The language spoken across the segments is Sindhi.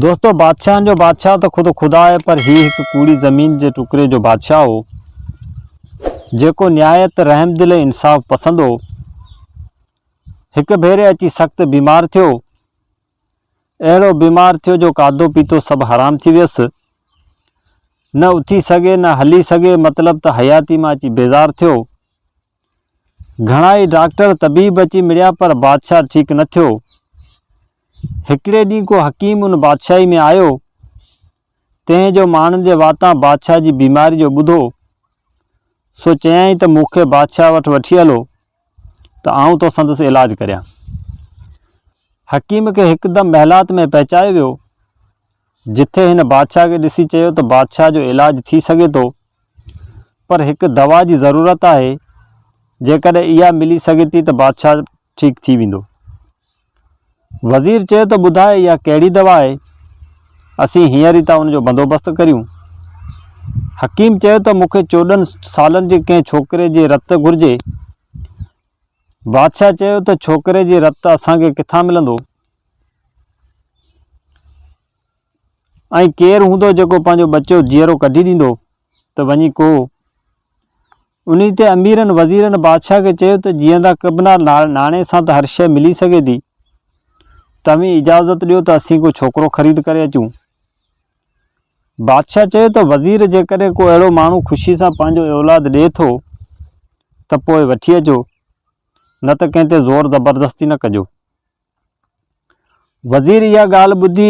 دوستو بادشاهن جو بادشاهه ته خود خدا آهي پر هي هڪ ڪوڙي زمين جي ٽڪري جو بادشاهه هو جيڪو نهايت رحم دل ۽ انصاف پسند هو. هڪ ڀيري اچي سخت بيمار ٿيو. اهڙو بيمار ٿيو جو کاڌو پيتو سڀ حرام ٿي ويس. نه اٿي سگهي نه هلي سگهي مطلب ته حياتي مان اچي بيزار ٿيو. گهڻائي ڊاڪٽر طبيب اچي مڙيا پر بادشاهه ٺيڪ نه ٿيو. هڪڙي ڏينهن ڪو حڪيم ان بادشاهي ۾ آيو، تنهن جو ماڻهن جي واتان بادشاهه جي بيماري جو ٻڌو، سو چيائين ته مون کي بادشاهه وٽ وٺي هلو ته آئون ٿو سندس علاج ڪريان. حڪيم کي هڪدم محلات ۾ پهچايو ويو، جتي هن بادشاهه کي ڏسي چيو ته بادشاهه جو علاج ٿي سگهي ٿو، پر هڪ دوا جي ضرورت آهي، جيڪڏهن اها ملي سگهي ٿي ته بادشاهه ٺيڪ ٿي ويندو. وزير چيو ته ٻڌاء اها ڪهڙي دوا آهي، اسين هينئر ئي ٿا ان جو بندوبست ڪريون. حڪيم چيو ته مون کي 14 سالن جي ڪنهن ڇوڪري جي رت گهرجي. بادشاهه چيو ته ڇوڪري جي رت اسان کي ڪٿان ملندو؟ ۽ ڪير هوندو جيڪو پنهنجو ٻچو جيئرو ڪڍي ڏيندو ته وڃي ڪو. انهي تي اميرن وزيرن بادشاهه کي چيو ته جيئندا ڪبنا ناڻي سان ته هر شيء ملي سگهي ٿي. توهين اجازت ڏيو ته اسين ڪو ڇوڪرو خريد ڪري اچون. بادشاهه چيو ته وزير جيڪڏهن ڪو اهڙو ماڻهو خوشي سان پنهنجو اولاد ڏئي ٿو ته پوء وٺي اچو نه ته ڪنهن تي زور زبردستي نه ڪجو. وزير اها ڳالهه ٻڌي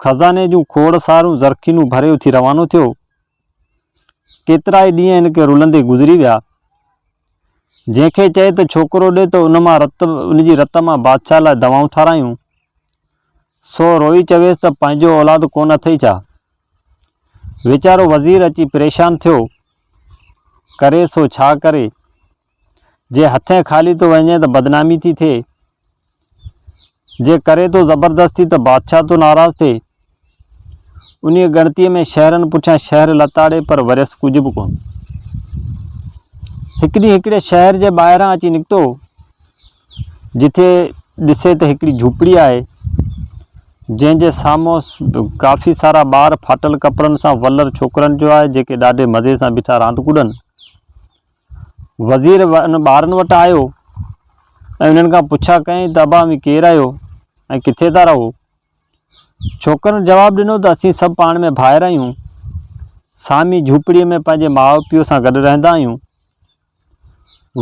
خزاني جون کوڙ ساريون زرخينون ڀري اٿي روانو ٿيو. ڪيترائي ڏينهن هن کي رلندي گذري ويا. جنهن کي چئي ته ڇوڪرو ڏي ته ان مان رت ان جي رت مان بادشاهه لاء دوائون ٺارايون. سو روئي چويس ته پنهنجو اولاد ڪونه اٿئي ڇا؟ ويچارو وزير اچي پريشان ٿيو. ڪري سو ڇا ڪري؟ جي هٿين خالي ٿو وڃي ته بدنامي ٿي ٿئي، جي ڪري ٿو زبردستي ته بادشاهه ٿو ناراض ٿئي. انهيء ڳڻتيء ۾ شهرن پٺيان شهر لتاڙي پر وريس ڪجهه به ڪونه. هڪ ڏينهن هڪڙي شهر جي ٻاهران اچي نڪتو، جتي ڏسي ته هڪڙي جهوپڙي آهي، جنهن جي سامهون ڪافي سارا ٻار ڦاٽل ڪپڙن سان ولر ڇوڪرن جو آهي، جيڪي ڏاڍي مزي سان بيٺا راند ڪڏن. وزير ان ٻارن وٽ آيو ۽ انهن کان پڇا ڪيائين ته ابا اوهين ڪير آهيو ۽ ڪٿي ٿا رهو؟ ڇوڪرن جواب ڏنو ته اسين سڀ پاڻ ۾ ڀائر آهيون. سامي جهوپڙيء ۾ پنهنجي ماء پيء سان گڏ رهندا آهيون.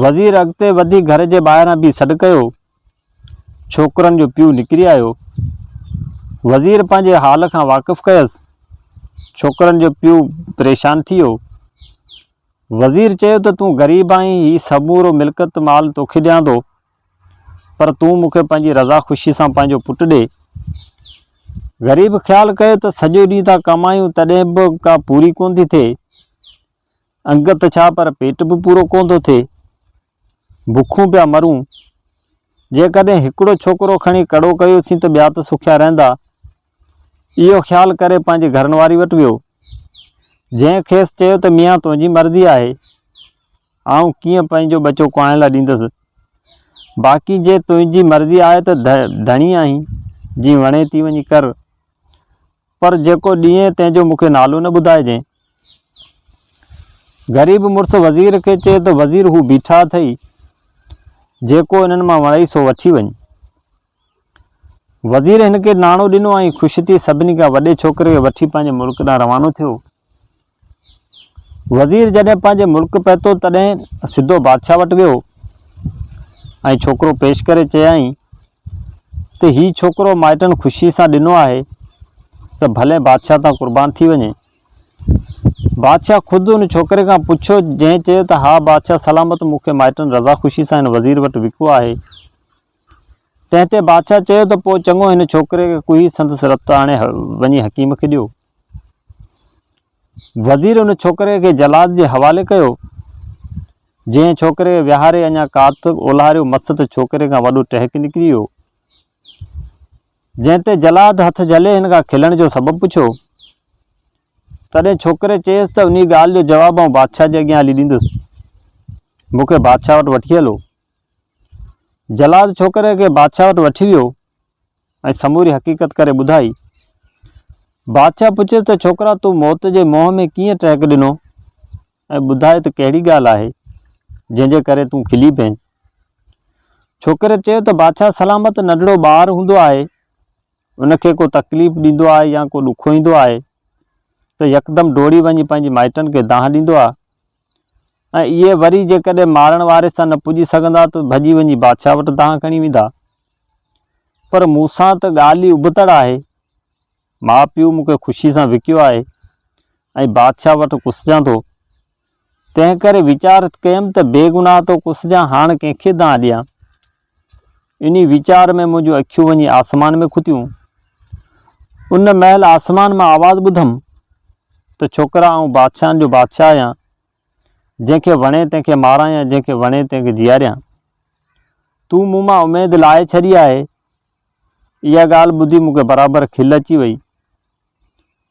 وزير اڳتي وڌي گهر جي ٻاهران بيهي سڏ ڪيو. ڇوڪرن جو پيء نڪري آيو. وزير پنهنجي حال کان واقف ڪيس. ڇوڪرن جو پيء پريشان ٿي ويو. وزير چيو ته تون غريب آهين، هي سمورو ملڪيت مال توکي ڏيان ٿو، پر تون مون کي پنهنجي رضا خوشي سان پنهنجو پٽ ڏي. غريب خيال ڪيو ته سڄو ڏينهن ٿا ڪمايون تڏهن به ڪا پوري ڪونه ٿي ٿئي. انگ ته ڇا پر پيٽ به پورو ڪونه ٿو ٿئي. بکون پيا مرون. جيڪڏهن هڪڙو ڇوڪرو کڻي ڪڙو ڪيوسين ته ٻيا ته سکيا رهندا. اهو خيال ڪري پنهنجي گهرن واري وٽ ويو، جنهن کيس چيو ته ميان تنهنجي مرضي آهي، آئون ڪيئن پنهنجو ٻچو ڪهائڻ لاء ڏيندس، باقي جي تنهنجي مرضي آهي ته ڌڻي آهين، جيئن وڻي تيئن وڃي ڪر، پر جيڪو ڏينهين تنهن جو مون کي نالو نه ٻڌائجين. غريب مڙس وزير کي چيو ته وزير هو بيٺا اٿئي، جيڪو انهن مان وڻئي سو وٺي وڃ. وزير هن کي ناڻو ڏنو ۽ خوش ٿي سڀني کان وڏي ڇوڪري کي وٺي پنهنجي ملڪ ڏانهن روانو ٿيو. وزير جڏهن پنهنجي ملڪ پهتو تڏهن سڌو بادشاهه وٽ ويو ۽ ڇوڪرو پيش ڪري چيائين ته هي ڇوڪرو مائٽن خوشي سان ڏنو آهي ته ڀلي بادشاهه تان قربان ٿي وڃي. بادشاهه خود ان ڇوڪري کان پڇيو جنهن چيو ته ها بادشاهه سلامت مون کي مائٽن رضا خوشي سان هن وزير وٽ وڪيو آهي. تنهن تي بادشاهه چيو ته پوء چڱو هن ڇوڪري کي ڪهي سندس رت آڻي وڃي حڪيم کي ڏيو. وزير ان ڇوڪري کي جلاد جي حوالي ڪيو، جنهن ڇوڪري کي ويهاري اڃا ڪات اولهاريو مس ته ڇوڪري کان وڏو ٽهڪ نڪري ويو. جنهن تي جلاد هٿ جهلي هن کان کلڻ جو سبب پڇيو. تڏهن ڇوڪري چيس ته انهي ڳالهه جو جواب آئون بادشاهه جي اڳيان هلي ڏيندس. مون کي بادشاهه وٽ وٺي هلو. جلاد ڇوڪري کي بادشاهه وٽ وٺي ويو ۽ سموري حقيقت ڪري ٻڌائي. بادشاهه پڇيس ته ڇوڪرا تو موت جي منهن ۾ ڪيئن ٽهڪ ڏنو ۽ ٻڌاء ته ڪهڙي ڳالهه آهي جنهن جي ڪري تون کلي پئين؟ ڇوڪري چيو ته بادشاهه سلامت ننڍڙو ٻار هوندو آهي ان کي ڪو تڪليف ڏيندو آهي يا ڪو ڏکوئيندو آهي ته يڪدم ڊوڙي وڃي پنهنجي مائٽن کي دانهن ڏيندو آهي ۽ اهي وري جيڪڏهن مارڻ واري سان نه پڄي سگهندا ته ڀڄي وڃي بادشاهه وٽ دانهن کڻي ويندا پر مون سان ته ڳالهه ئي ابتڙ آهي ماء پيء مون کي خوشي سان وڪيو آهي ۽ بادشاهه وٽ ڪسجان ٿو، تنهن ڪري ويچار ڪيم ته بيگناهه ٿو ڪسجان، هاڻ ڪنهن کي دانهن ڏيان؟ انهي ويچار ۾ منهنجون اکيون وڃي آسمان ۾ کتيون. ان مهل آسمان مان آواز ٻڌم ته ڇوڪرا آئون بادشاهن جو بادشاهه آهيان، جنهن کي وڻي تنهن کي مارايان، جنهن کي وڻي تنهن کي جياريان. تون مون مان اميد لاهي ڇڏي آهي، اها ڳالهه ٻڌي مون کي برابر کل اچي وئي.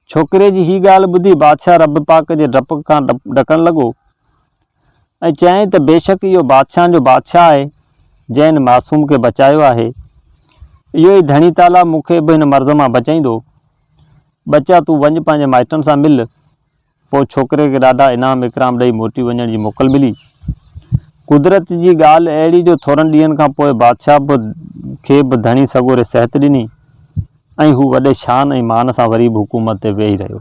ڇوڪري جي هي ڳالهه ٻڌي بادشاهه رب پاڪ جي ڊپ کان ڏڪڻ لڳو ۽ چيائين ته بيشڪ اهو بادشاهن جو بادشاهه آهي، جنهن هن معصوم کي بچايو آهي. اهو ئي ڌڻي تعاليٰ مون کي به هن مرض مان بچائيندو. ٻچا تون وڃ پنهنجي مائٽن سان مل. پوء ڇوڪري کي ڏاڍا انعام اڪرام ڏئي موٽي وڃڻ جي موڪل ملي. قدرت جي ڳالهه اهڙي جو ٿورن ڏينهن کان پوء بادشاهه به کي به ڌڻي سڳوري صحت ڏني ۽ هو وڏي شان ۽ مان سان وري به حڪومت تي ويهي رهيو.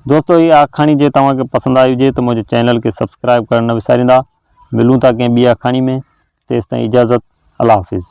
دوستو هي آکاڻي جي توهان کي پسند آئي هجي ته منهنجي چينل کي سبسڪرائب ڪرڻ نه وساريندا. ملون ٿا ڪنهن ٻي آکاڻي ۾ تيستائين اجازت الله حافظ.